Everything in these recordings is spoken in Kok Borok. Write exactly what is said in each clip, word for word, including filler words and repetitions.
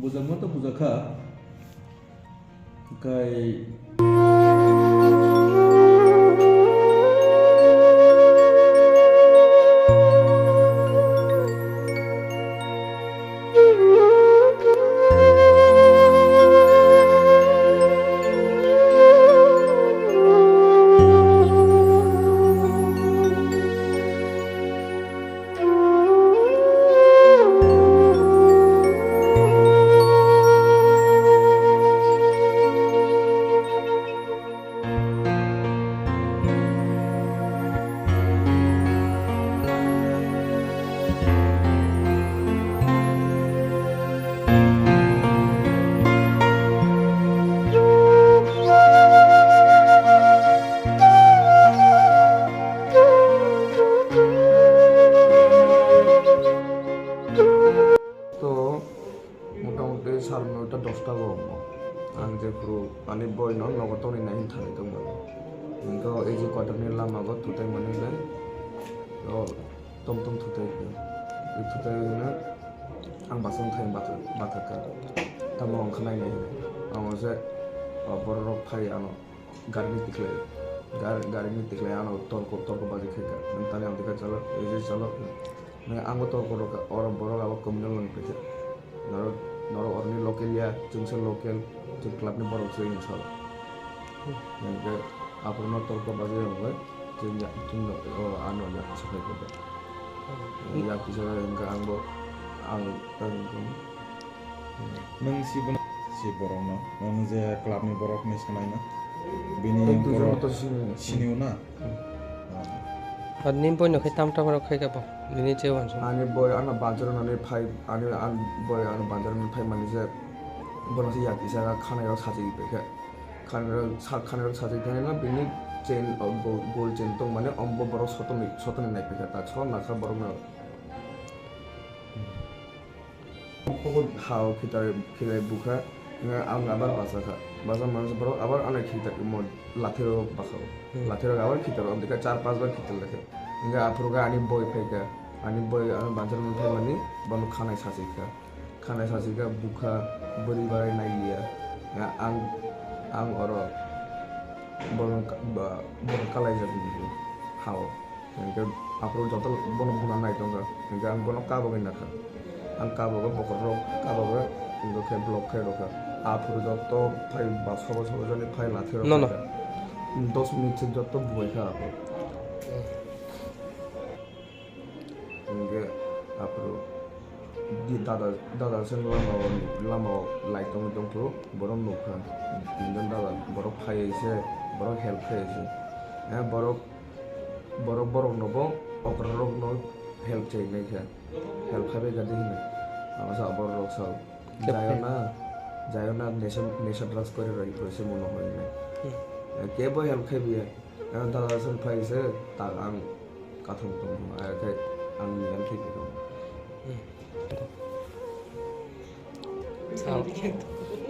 Bujakma to bujakha, kai. To motamuti sal noita dosta go omo. Ang jephuru ani boi no nogo tongnai nai hinwi thani tongmani. Hingke o A G quarter ni lama go thutai mani bai. O tom tom thutai khe. I thutai no ang basong thai bathak, bathak kha. Tamo ang khanai nai hinwi. Ang o je, o borok rok phai ano gari ni tiklai. Gar-, gari ni tiklai ano torko, torko baji khai kha. Nang tani ang dikha chalo, A G chalo. Nang ang bo torko rok kha. Oro borok abo communal wng paikha. Norok, norok oroni local ya, chwngsa local, chwng club ni borok se hinwi sao. Hwnkhe aphuru no torko baji wngwi chwng ya, chwng no, o ano ya, sakai khe. Hmm. Ya kisa wngkha ang bo, ang tang wngkha. Nwng si bono, si borok no, nwng je club ni borok ni sanai na, bini borok sini na. Ar ni boi no khe tam tam rok khai kha bo, nini je uansuk. Ani boi ano banjaro nani phai, ani, an boi ano banjaro nani phai mani je bono se ya kisa khanai rok sachi pai kha. Khanai rok sa-, khanai rok sachi thani no bini chain, o, go-, gold chain tong mani ombo borok sotoni, sotoni nai pai kha ta so nakha borok no. Hao khitai, khitai bukha, ang abar bachakha. Bachak mansa borok abar ano khitai mo lathiro bakha. Hmm. Lathiro abar khitai, amtwikha char pas bar khitai lekha. Hingkhe aphuru khe ani boi phaikha. Ani boi ano banchar mani phaimani bono khanai sachikha. Khanai sachikha bukha bwrwi barai nailiya. Ang, ang oro bono ka-, ba-, bono kalaijak hao. Hingke aphuru joto bono buna nai tongkha. Hingke ang bono kabagwi nakha. Ang kabago bokhorok, kabago hingke khe block khe rokha. Aphuru joto phai ba sobo sobo jani phai lathiro. No, no. Dos minute se joto bubaikha aphuru. Hingke aphuru di dada, dada se lama o, lama o lai tongwi tongphuru borok nukha. Hingke dada borok phaiwi se, borok help khe se. Eh, borok Borok, borok no bo okra rok no help chai nai kha, help khai bai kha di hinwi. Ama sa borok rok sa, jayo na, jayo na nesa, nesa drugs kore roi, roi se mono hoi nai. Hmm. Eh, kebo help khai biya. Eh, dada sen phai se, tak ang kathang tong, eh, khai ang ni ang thik tong. Hmm.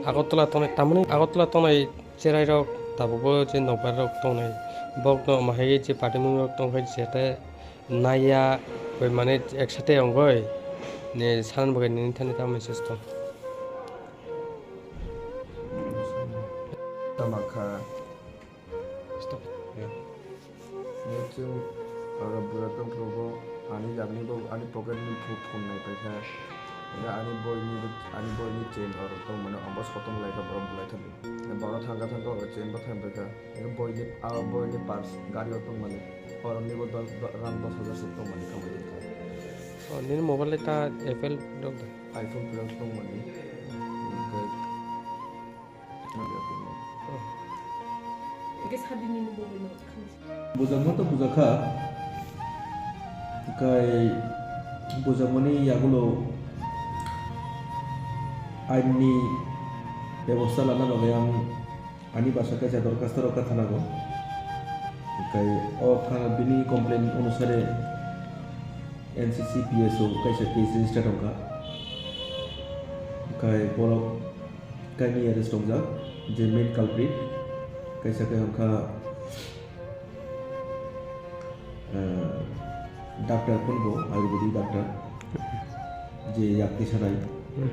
Agartala tongnai, tamoni Agartala tongnai cherai rok tabukbo je nokbar rok tongnai, bokno mahai je patimung rok tongkhe jete naiya, oi mane eksate ongoi ni sanan bagwi nini thani tamo message tong. Tama kha. Stop it. Yeah. Nini chwng oro bwrwi tongphuru bo ani yakni bo ani pocket ni phu-, phone nai paikha. Hingkhe ani boini bo, ani boini chain oro tongmani obo sotong laikha borok bwlai thani. Borok thangkha thangkha oro chain bo thang paikha. Hingkhe boini, a boini purse gari o tongmani. Oro ni bo dos, do-, rang dos hajar se tongmani kamai tongkha. Oh, nini mobile ta Apple rok da? iPhone twelve tongmani. Hingkhe Hingke sadi nini bogwino khamsi. Bujakma to bujakha, kai bujakmani yagulo ain ni bebosta lana bagwi ang ani bwsa kaisa dorkhasto rokha thanago. Kai o kha bini complaint onusare N C C P S O kaisa case register wngkha. Kai borok kaini arrest tongjak, je main culprit, kaisa khe wngkha, eh, doctor phunbo, ayurvedic doctor, je yakti sanai. Hmm.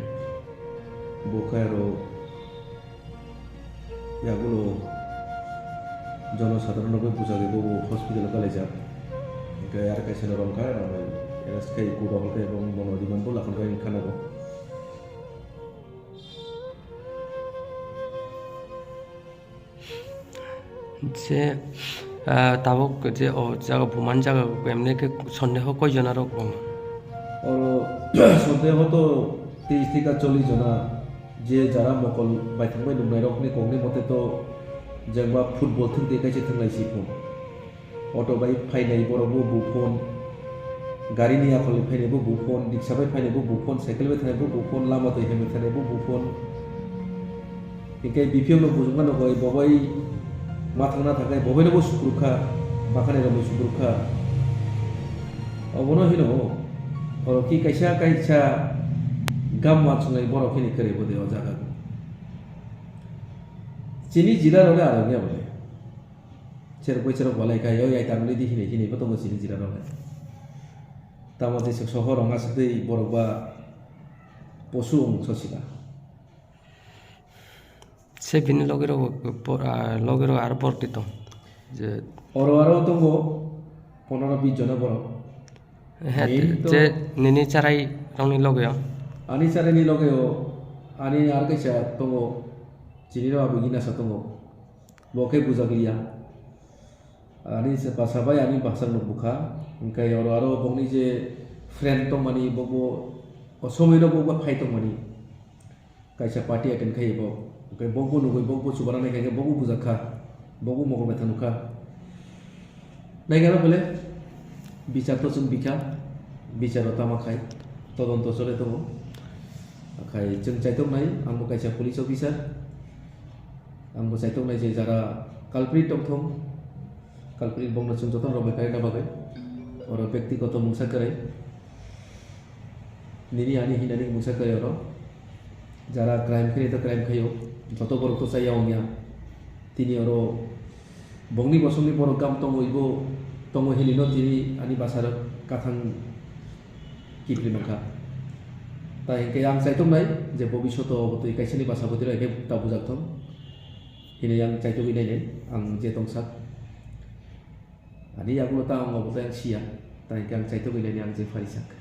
Bo khe aro yagulo jono sadharon rokbai bujagwi bobo hospital o kalaijak. Hwnkhe aro kaisa no romkha, romwi arrest khai court o hol khe, ebong bono remand bo lakhon khe wngkha nogo. Je, ah, tabuk je o jaga buman jaga emni khe sondeho koi jona rok bo? Oro sondeho to tris thika chollish jona, je jara mokol baithang bai nungnai rokni kokni mote to jengba football thwngtwi kaisa thwnglai si phun. Auto bai phainai borok bo bu phone, gari ni akhol ni phainai bo bu phone, riksa bai phainai bo bu phone, cycle bai thanai bo bu phone, lama twi hemwi thanai bo bu phone. Hinkhe B P O no bujukma nukoi, bo bai ma thangna thangkhe bo bai no bo sukruk kha, bakhani romwi sukruk kha. Obono hino, oro ki kaisa kaisa gam wansuknai borok hini kwrwi bo de o jaga. Chini jila rok le aro wngya bole. Cherok bai cherok balai kha, yoi ai tangli di hinwi hinwi bo tongo chini jila rok le. Tamo tei sohor rok aswk tei borok ba posu wng sosila. Se bini logi rok bo, ah, logi rok aro borok twi tong. Je oro aro tongo pondro bis jona borok. He, main to je nini charai rokni logi o? Ani charai ni logi o, ani ar kaisa tongo, chini rok abo gina sa tongo. Bo khe bujak liya. Ani se basa bai ani basa nuk bukha. Hwnkhe oro aro bongni je friend tongmani, bo bo o somoi no bo bo phai tongmani. Kaisa party attend khai bo. Hwnkhe bo bo nugui bo bo chubara nai khe bo bo bujak kha. Bo bo mokol bai thang kha. Naikhe aro bole bichar to chwng bikha. Bichar o tama khai. Todonto chole tongo. Khai chwng chaitok nai, ang bo kaisa police officer. Ang bo chaitok nai je jara culprit tongthong, culprit bongno chwng jotono romwi kaina bagwi. Oro bektigoto mungsa kwrwi. Nini ani hinani mungsa kwrwi oro. Jara crime khaio to crime khaio. Joto borok to chaya wngya. Tini oro bongni bosongni borok gam tongo ibo tongo hinino tini ani bwsarok kathang kipri mankha. Tai hwnkhe ang chaitok nai je bobishoto obo twi kaisani bwsa bwtwi rok khe ta bujak thung. Hini ang chaitogwi nainai, ang je tongsak. Ani yagulo ta ang obo tei ang siya. Tai hwnkhe ang chaitogwi nainai ang je pharisak.